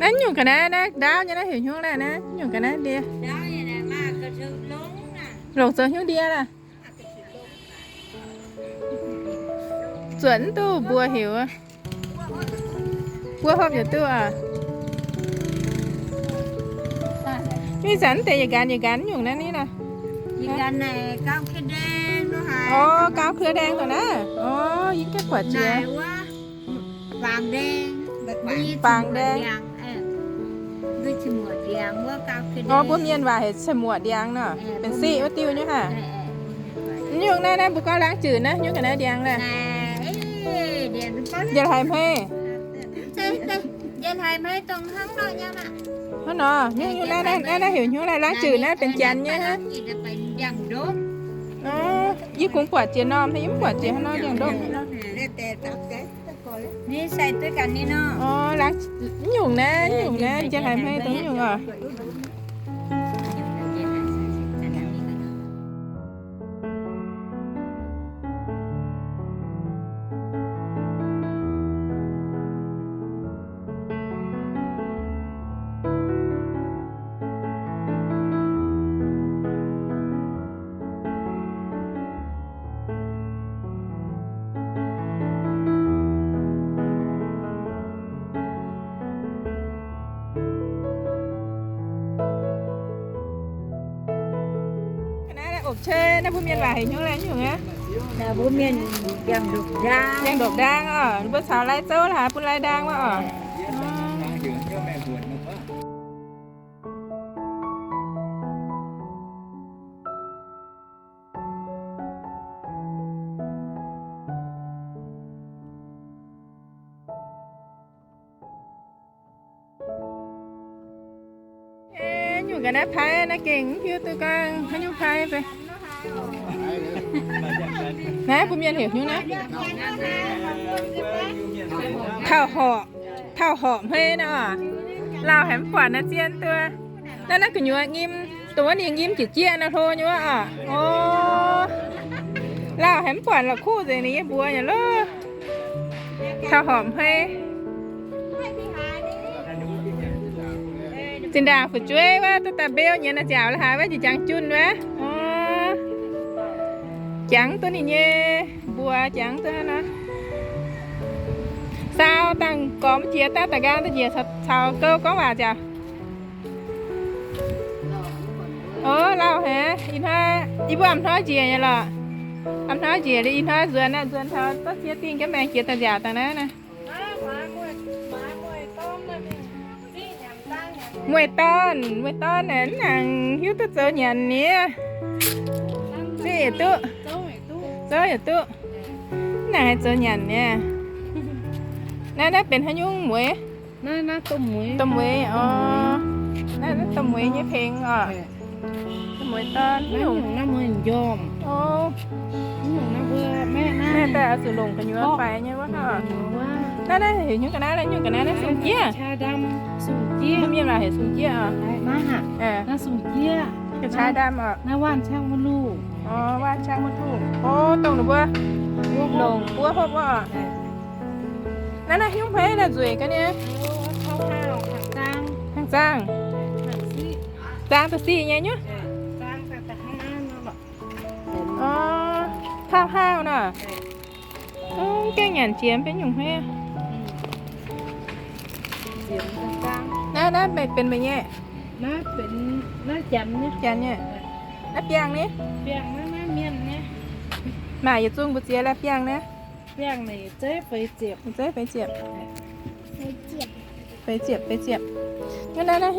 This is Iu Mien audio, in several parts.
Naaiv nyungc ga'naaiv naaiv ndaauv nyei naaiv heuc hnyouv naaiv, naaiv nyungc ga'naaiv ndie. Longc zoux hnyouv ndie laah. Zuotc mv duqv mbuo heuc. Buov hopv yietc duqv oc. Ih zanc mv deix yietc nqanx yietc nqanx nyungc naaiv ni nor. Orv, gauv keu ndaeng dongh naaiv. Orv, yie mv gaengh buatc jiex. Bangc ndaeng. Orv, mbuo mienh waac heuc ceix muoqc ndiangx nor, benx siqv wuov diuh nyei haic. Nyungc naaiv, naaiv mbuo gorngv laangz jurc naaiv, nyungc ga'naaiv ndiangx naaiv. Njien-hlaaix hmei. Hnangv nor, nyungc, nyungc naaiv, naaiv, naaiv heuc hnyouv naaiv, laangz jurc naaiv benx janx nyei hnangv. Yie kungx buatc jiex norm, yie mv buatc jiex hnangv nor ndiangx-ndopv. Orv, nyungc naaiv, nyungc naaiv, njien-hlaaix hmei dongh nyungc oc. Naaiv opv-cei, naaiv mbuo mienh waac heuc hnyouv laanh nyungc aqv. Mbuo mienh ndiangx-ndopv-ndaang oc. Mbuo caux lai zouv laaix bun lai ndaang wuov oc. Nyungc ga'naaiv paaiv naaiv gengh mv hiuv duqv gorngv haaix nyungc paaiv fai. Naaiv mbuo mienh heuc hnyouv naaiv tauh horqc, tauh horqc hmei naaiv oc. Lauh haic mv buatc naaiv zien duqv. Naaiv naaiv gu'nyuoz nyim, dongh wuov ninh nyim jieqv jieqv nor hlo nyei wuov oc. O, lauh haic mv buatc la'kuqv nzengc ninh nyei mbuox nyei loh. Taux horpc hmei. Zinh ndaangc fu'jueiv wuov duqv daaih mbeu nyei naaiv nziaauc la'haaix wuov njiec jangx junh wuov. O, jangx duqv ninh nyei mbuox, jangx duqv naaiv. Saau dangh gormx jiex daaih, da'nqaang da'njiec caux gouv gorngv waac nziaauc. O, lauh haic. Ih hnoi, yie mbuo a'hnoi njiec nyei lorqc. A'hnoi njiec liuz ih hnoi nzuonx aqv, nzuonx taux da'cie dingh jienv maengx jiex daaih nziaauc dangh naaiv naaiv. Mueiz dorn, mueiz dorn naaic mv nangc hiuv duqv zoux nyanc ni. Zinh yietc duqv, zouv yietc duqv, mv nangc haih zoux nyanc ni. Naaiv, naaiv benx haaix nyungc mueiz? Domh mueiz, o, naaiv domh mueiz nyei pengx oc. Domh mueiz dorn, naaiv nyungc naaiv mueiz njormh. O, naaiv daaih oix zuqc longc gu'nyuoz faix nyei wuov oc. Naaiv, naaiv heuc hnyouv ga'naaiv, naaiv nyungc ga'naaiv naaiv sung jieqv. Mbuo mienh waac heuc sung jieqv oc. Ga'qai ndamh oc. O, waanh qaqv wuov duqv. O, dongh ninh mbuo longc buov hopv wuov oc. Naaiv, naaiv hnyouv hmeiv naaiv nzueic ga'nyei. Hnaangx zaangh. Zaangh da'siqv nyei nyuv. O, haauh haauh nor. Mv gaengh nyanc jiex mv benx nyungc hmeiv. Naaiv, naaiv benx meih nyei? Janx nyei. Naaiv biangh ni? Maaih yietc zungh mbu'ziex la'biangh naaiv. Zeiv feix ziepc. Feix ziepc, feix ziepc. Naaiv, naaiv, naaiv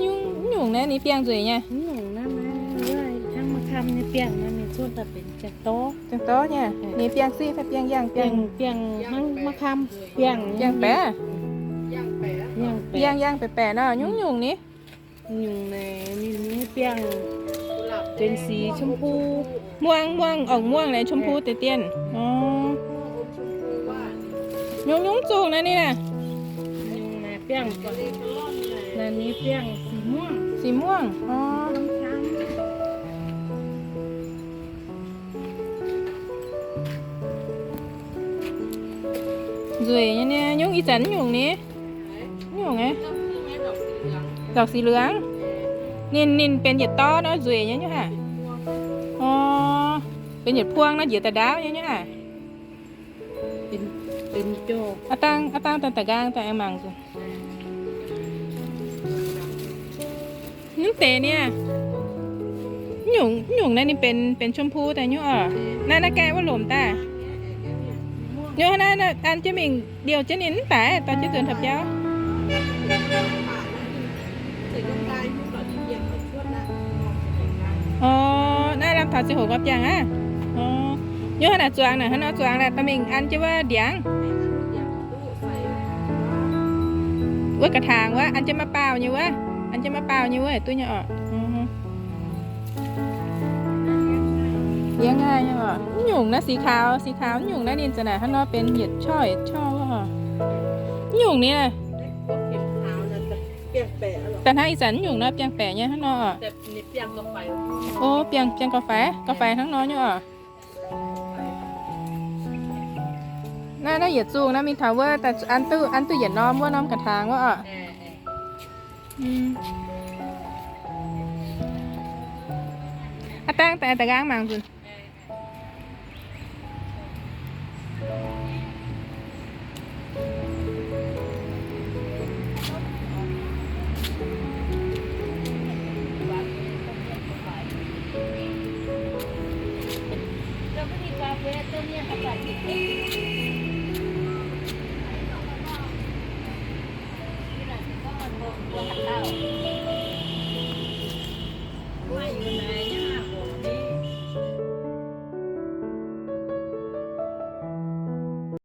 nyungc naaiv ninh biangh nzueic nyei. Janx-dorv nyei. Ninh biangh siqv fai biangh yangh? Biangh, biangh hnangv ma'kam. Biangh, biangh baeqc. Yangh, yangh baeqc-baeqc nor, nyungc-nyungc ni. Nyungc naaic ninh nyei biangh benx สีชมพู. Muangh, muangh, orngc muangh naaic ชมพู deix dien. O, nyungc-nyungc zungh naaiv ni naaic. Nyungc naaic biangh, naaic ninh biangh สีม่วง. สีม่วง. O. Nzueic nyei ni, nyungc ih zanc nyungc ni. Nyungc aqv. Dorh si liangx. Ninh, ninh benx yietc dorv nor nzueic nyei nyuv haic. O, benx yietc puong nor njiec daaih ndaauv nyei nyuv haic. Aav dangh, aav dangh daaih nqaang daaih aengx mangc zuqc. Mv deix niaa. Nyungc, nyungc naaiv ninh benx, benx ชมพู daaih nyuv oc. Naaiv, naaiv gaengh wuov lomc daaih. Nyuv naaiv, an jienv mingh liouh jienv ninh mv daic, dorh jienv nzuonx taux biauv. O, naaiv lamh taux ziangh hoc nqoi biangh aqv. O, nyuv hnangv naaic zuangx naaic, hnangv nor zuangx naaic dorh mingh an jienv wuov ndiangx. Wuov ga'taangc wuov, an jienv maiv baauh nyei wuov, an jienv maiv baauh nyei wuov duqv nyei oc. Yie ngaih nyei oc. Mv nyungc naaiv สีขาว, สีขาว mv nyungc naaiv ninh zanc naaic hnangv nor benx yietc qauv yietc qauv wuov oc. Mv nyungc ninh daaih hnangv ih zanc mv nyungc naaiv biangh baeqc nyei hnangv nor oc. O, biangh, biangh gauh faix, gauh faix hnangv nor nyei oc. Naaiv, naaiv yietc zungh naaiv mingh taux wuov, an duqv, an duqv yietc norm wuov norm ga'taangc wuov oc. Aav dangh daaih nqaang mangc nzunc.